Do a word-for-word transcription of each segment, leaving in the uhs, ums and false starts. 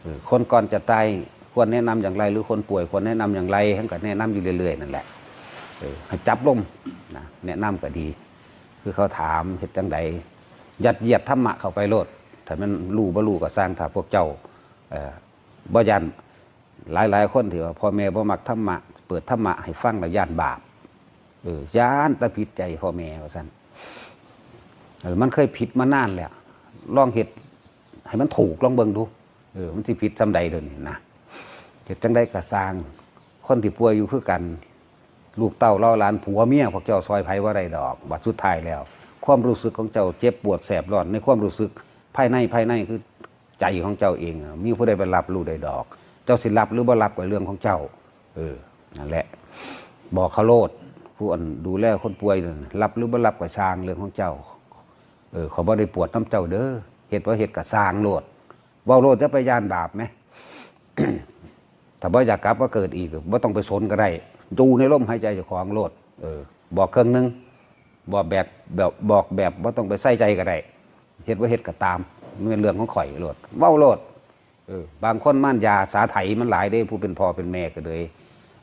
เออ คนก่อนจะตายควรแนะนำอย่างไร หรือคนป่วยควรแนะนำอย่างไร ท่านก็แนะนำอยู่เรื่อยๆนั่นแหละ เออ ให้จับลมนะ แนะนำก็ดี คือเขาถามเฮ็ดจังใด ยัดเยียดธรรมะเข้าไปโลด ถ้ามันรู้บ่รู้ก็ซ่าง ถ้าพวกเจ้า เอ่อ บ่ย่าน หลายๆคนที่ว่าพ่อแม่บ่มักธรรมะ เปิดธรรมะให้ฟังแล้วย่านบาป เออ ย่านแต่ผิดใจพ่อแม่ว่าซั่น เออ มันเคยผิดมานานแล้ว ลองเฮ็ดให้มันถูก ลองเบิ่งดู เออ มันสิผิดส่ำใดเดี๋ยวนี้นะ เฮ็ดจังใดก็ซ่าง คนที่ป่วยอยู่คือกัน ลูกเต้าเหล่าหลานผัวเมีย พวกเจ้าซ่อยไผบ่ได้ดอก บัดสุดท้ายแล้ว ความรู้สึกของเจ้าเจ็บปวดแสบร้อน ในความรู้สึกภายใน ภายในคือใจของเจ้าเองอะ มีผู้ใดไปรับรู้ได้ดอก เจ้าสิรับหรือบ่รับก็เรื่องของเจ้า เออ นั่นแหละ บอกเขาโลด ผู้อันดูแลคนป่วยนั่น รับหรือบ่รับก็ซ่างเรื่องของเจ้า เออ เขาบ่ได้ปวดนำเจ้าเด้อ เฮ็ดบ่เฮ็ดก็ซ่างโลด เว้าโลด อย่าไปย่านบาปแหม ถ้าบ่อยากกลับมาเกิดอีก บ่ต้องไปสนก็ได้ อยู่ในลมหายใจเจ้าของโลด เออ บอกเครื่องหนึ่ง บอกแบบ แบบ บอกแบบบ่ต้องไปใส่ใจก็ได้ เฮ็ดบ่เฮ็ดก็ตาม มันเป็นเรื่องของข่อยโลด เว้าโลด เออ บางคนมารยาสาไถมันหลายเด้ ผู้เป็นพ่อเป็นแม่ก็เลย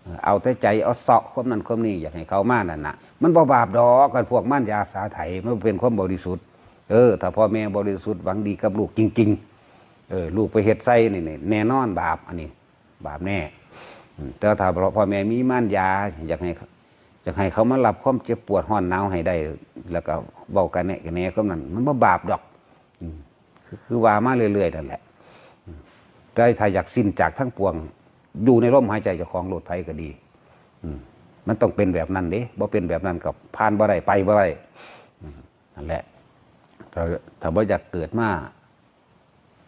เออ เอาแต่ใจ เอาเซาะความนั้นความนี้ อยากให้เขามานั่นน่ะ มันบ่บาปดอก กันพวกมารยาสาไถ มันเป็นความบริสุทธิ์ เออ ถ้าพ่อแม่บริสุทธิ์หวังดีกับลูกจริงๆ เออ ลูกไปเฮ็ดใส่นี่ นี่ แน่นอนบาป อันนี้ บาปแน่ อืม แต่ถ้าพ่อแม่มีมารยา อยากให้ อยากให้เขามารับความเจ็บปวดร้อนหนาวให้ได้ แล้วก็เว้ากันแหนะกันแหน่ความนั้น มันบ่บาปดอก อืม คือ คือว่ามาเรื่อยๆนั่นแหละ อืม แต่ถ้าอยากสิ้นจากทั้งปวง อยู่ในลมหายใจเจ้าของโลด ไผก็ดี อืม มันต้องเป็นแบบนั้นเด้ บ่เป็นแบบนั้นก็ผ่านบ่ได้ ไปบ่ได้ อืม นั่นแหละ ถ้า ถ้าบ่อยากเกิดมา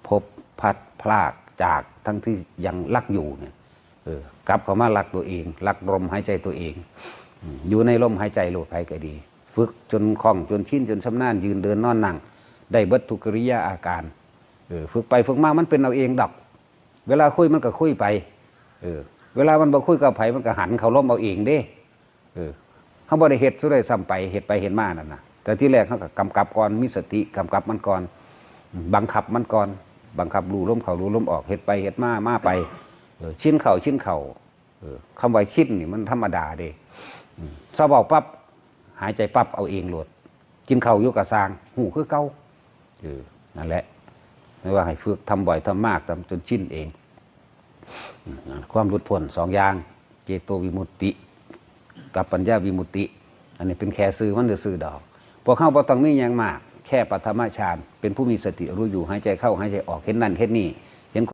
พบพลัดพรากจากทั้งที่ยังรักอยู่เนี่ย เออ กลับเข้ามารักตัวเอง รักลมหายใจตัวเอง อืม อยู่ในลมหายใจโลด ไผก็ดี ฝึกจนคล่อง จนชิน จนชำนาญ ยืนเดินนอนนั่ง ได้เบิดทุกกิริยาอาการ เออ ฝึกไปฝึกมามันเป็นเอาเองดอก เวลาคุยมันก็คุยไป เออ เวลามันบ่คุยกับไผมันก็หันเข้าลมเอาเองเด้ เออ เฮาบ่ได้เฮ็ดซะด้วยซ้ำไป เฮ็ดไปเฮ็ดมานั่นน่ะ แต่ที่แรกเฮาก็กำกับก่อน มีสติกำกับมันก่อน บังคับมันก่อน บังคับรู้ลมเข้ารู้ลมออก เฮ็ดไปเฮ็ดมา มาไป เออ ชินเข้า ชินเข้า เออ คำว่าชินนี่มันธรรมดาเด้ อืม เซาเว้าปั๊บ หายใจปั๊บ เอาเองโลด กินข้าวอยู่ก็ซ่าง ฮู้คือเก่า เออ นั่นแหละ เรียกว่าให้ฝึกทำบ่อย ทำมาก ทำจนชินเอง อืม ความหลุดพ้นสองอย่าง เจโตวิมุตติ กับปัญญาวิมุตติ อันนี้เป็นแค่ชื่อมันซื่อๆดอก พวกเฮาบ่ต้องมีหยังมาก แค่ปฐมฌาน เป็นผู้มีสติรู้อยู่ หายใจเข้า หายใจออก เห็นนั่น เห็นนี่